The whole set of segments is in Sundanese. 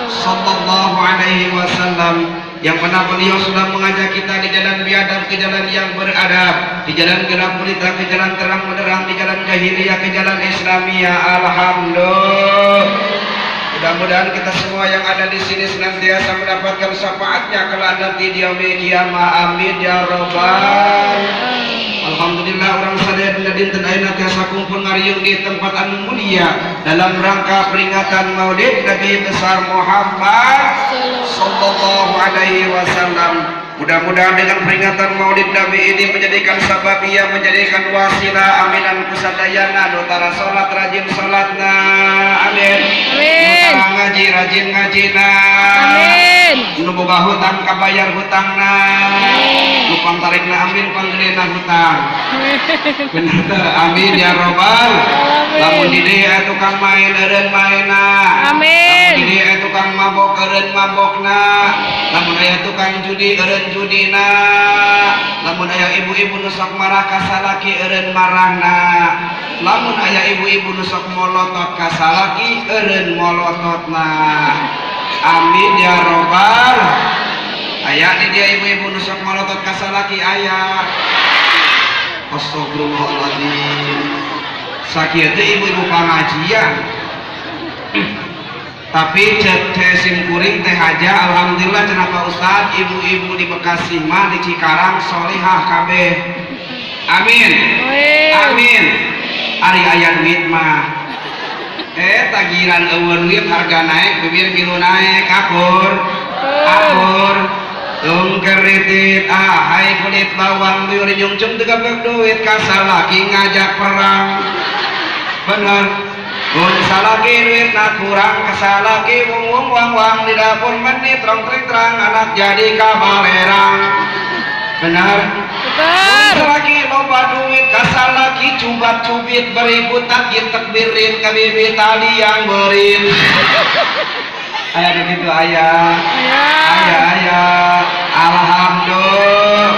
Sallallahu alaihi wasallam, yang mana beliau sudah mengajak kita di jalan biadab ke jalan yang beradab, di jalan gelap gulita ke jalan terang benderang, di jalan jahiliyah ke jalan Islamiyah. Alhamdulillah. Mudah-mudahan kita semua yang ada di sini senantiasa mendapatkan syafaatnya kelak nanti di yaumil kiamah. Amin ya rabbal. Alhamdulillah urang sadaya dina dinten ayeuna tiasa kumpul ngariung di tempat anu mulia dalam rangka peringatan Maulid Nabi besar Muhammad sallallahu alaihi wasallam. Mudah-mudahan dengan peringatan Maulid Nabi ini menjadikan sababiyah, menjadikan wasilah, aminan ku sadayana nu tara salat rajin salatna, amin. Amin. Nu tara ngaji rajin ngajina. Amin. Nu boga hutang kabayar hutangna. Amin. Nu pangtarikna amin panggedena hutang. Bener teu? Amin ya robbal. Amin. Lamun di dieu aya tukang main eureun maena. Amin. Lamun di dieu aya tukang mabok eureun mabokna. Lamun aya tukang judi eureun judina. Lamun aya ibu-ibu nu sok marah ka salaki eureun marahna. Lamun aya ibu-ibu nu sok molotot ka salaki eureun molototna. Amin ya robbal. Aya di dia ibu-ibu nu sok molotot ka salaki aya. Astagfirullahaladzim. Sakieu teh ibu-ibu pengajian. Tapi cek teh sim kuring teh aja alhamdulillah cenah Pak Ustad, ibu-ibu di Bekasi mah di Cikarang solihah kabeh. Amin. Amin. Amin. Ari aya duit mah. Tagiran eueuh duit harga naik, bibir milu naik, akur. Akur. Tung keritit ah hai kulit bawang buyur nyungcung tegak duit kasalaki ngajak perang. Bener. Mun salaki duit na kurang kasalaki wung wung wang wang di dapur menit rong tring terang anak jadi kabalerang. Bener. Betul. Salaki loba duit kasalaki cubat cubit berikut takbir takbirin ka bibi tali yang berin. Aya begitu aya. Aya. Aya aya. Alhamdulillah.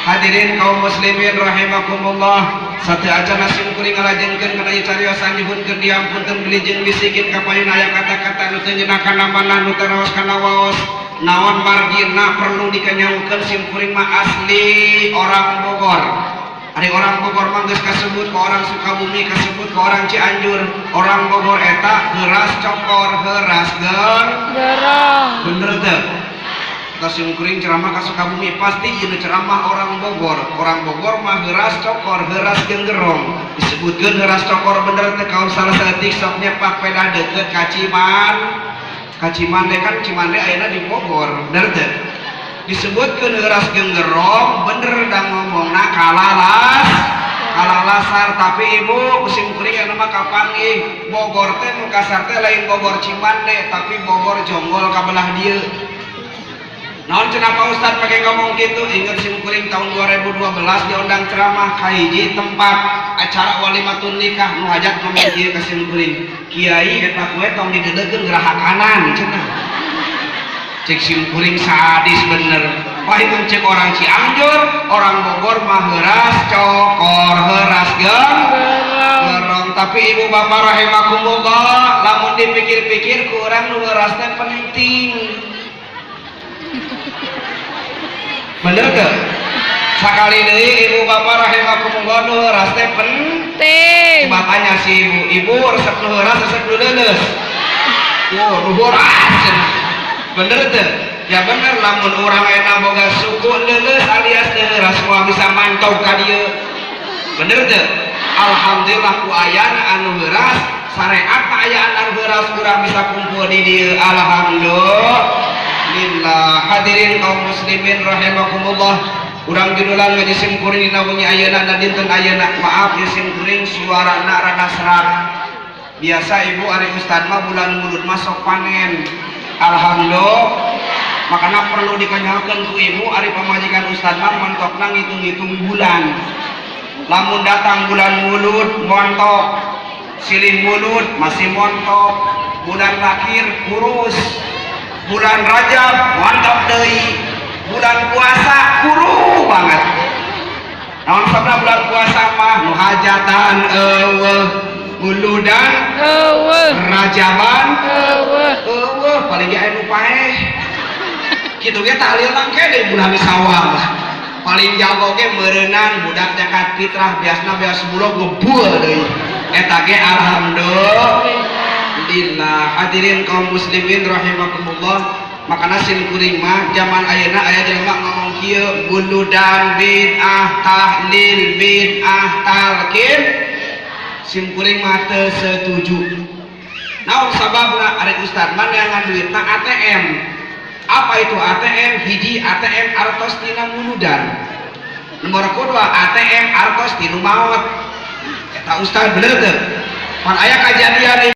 Hadirin kaum muslimin rahimakumullah. Sateu acan sim kuring ngalajengkeun kana ieu cariosan nyuhunkeun diampunten beli jeung bisikin ka payun aya kata-kata nu teu nyeunah kana manah nu teu raos kana waos. Naon margina perlu dikanyaukeun sim kuring mah asli orang Bogor. Ari orang Bogor mah geus kasebut ke orang Sukabumi, kasebut ke orang Cianjur. Orang Bogor eta heuras cokor, heuras ger. Gerong. Bener teu? Kita sim kuring ceramah ka Sukabumi pasti ieu ceramah orang Bogor. Orang Bogor mah heuras cokor, heuras gerong. Disebutkeun heuras cokor bener teu kaum salah saeutik sok nyepak peda deukeut ka Ciman. Ka Cimande kan Cimande ayeuna di Bogor, bener teu? Disebutkeun heuras gerong bener da ngomongna kalalas kalalasar, tapi ibu musim kuring aya mah kapanggih Bogor teh nu kasar teh lain Bogor Cimande tapi Bogor Jonggol ka belah dieu. Naon cenah Pak Ustad pake ngomong gitu? Ingat sim kuring tahun 2012 diundang ceramah ka hiji tempat acara walimatun nikah, nu hajat ngomong kieu ka sim kuring, "Kiai, eta kue tong dideudekeun geraha kanan," cenah. Cek sim kuring sadis bener. Wah, itu cek orang Cianjur, orang Bogor mah heuras cokor, heuras geng Gerong. Gerong. Tapi ibu bapak rahimakumullah, lamun dipikir-pikir ku urang nu heuras teh penting. Bener teu? Sakali deui ibu bapak rahimakumullah, nu heuras teh Penting. Coba tanya si ibu, ibu resep nu heuras, resep nu leuleus? Oh, nu heuras cenah. Bener teu? Ya bener, lamun urang ayeuna boga suku leuleus alias teu heuras moal bisa mantau ka dieu. Bener teu? Alhamdulillah ku ayana anu heuras, syariat ayaan anu heuras urang bisa kumpul di dieu. Alhamdulillah. Hadirin kaum muslimin rahimakumullah. Urang judulan ngaji sim kuring dina wengi ayeuna na dinten ayeuna. Maaf ya sim kuring suarana rada serak. Biasa ibu, ari ustad mah bulan mulut mah sok panen. Alhamdulillah. Makanya perlu dikanyakeun ku ibu, ari pamajikan ustad mah montokna ngitung-ngitung bulan. Lamun datang bulan mulud montok, silih mulud masih montok, bulan lakir kurus, bulan Rajab montok deui, bulan puasa kuru banget. Naon sabda bulan puasa mah nu hajatan eueuh, muludan Eueuh. Rajaban Eueuh. eueuh. paling ge aya nu paeh. Kitu ge tahlil mangke deui bulan Sawal. Paling jago ge meureunan budak zakat fitrah biasna beas bulog ngebul deui. Eta ge alhamdulillah. Hadirin kaum muslimin rahimakumullah. Makana sim kuring mah zaman ayeuna aya jelema ngomong kieu, muludan bid'ah, tahlil bid'ah, talqin, sim kuring mah teu setuju. Naon sababna? Ari ustad mah neangan duitna ATM. Apa itu ATM? Hiji, ATM artos tina muludan. Nomor kedua, ATM artos tinu maot. Eta ustad bener teu? Pan aya kajadian.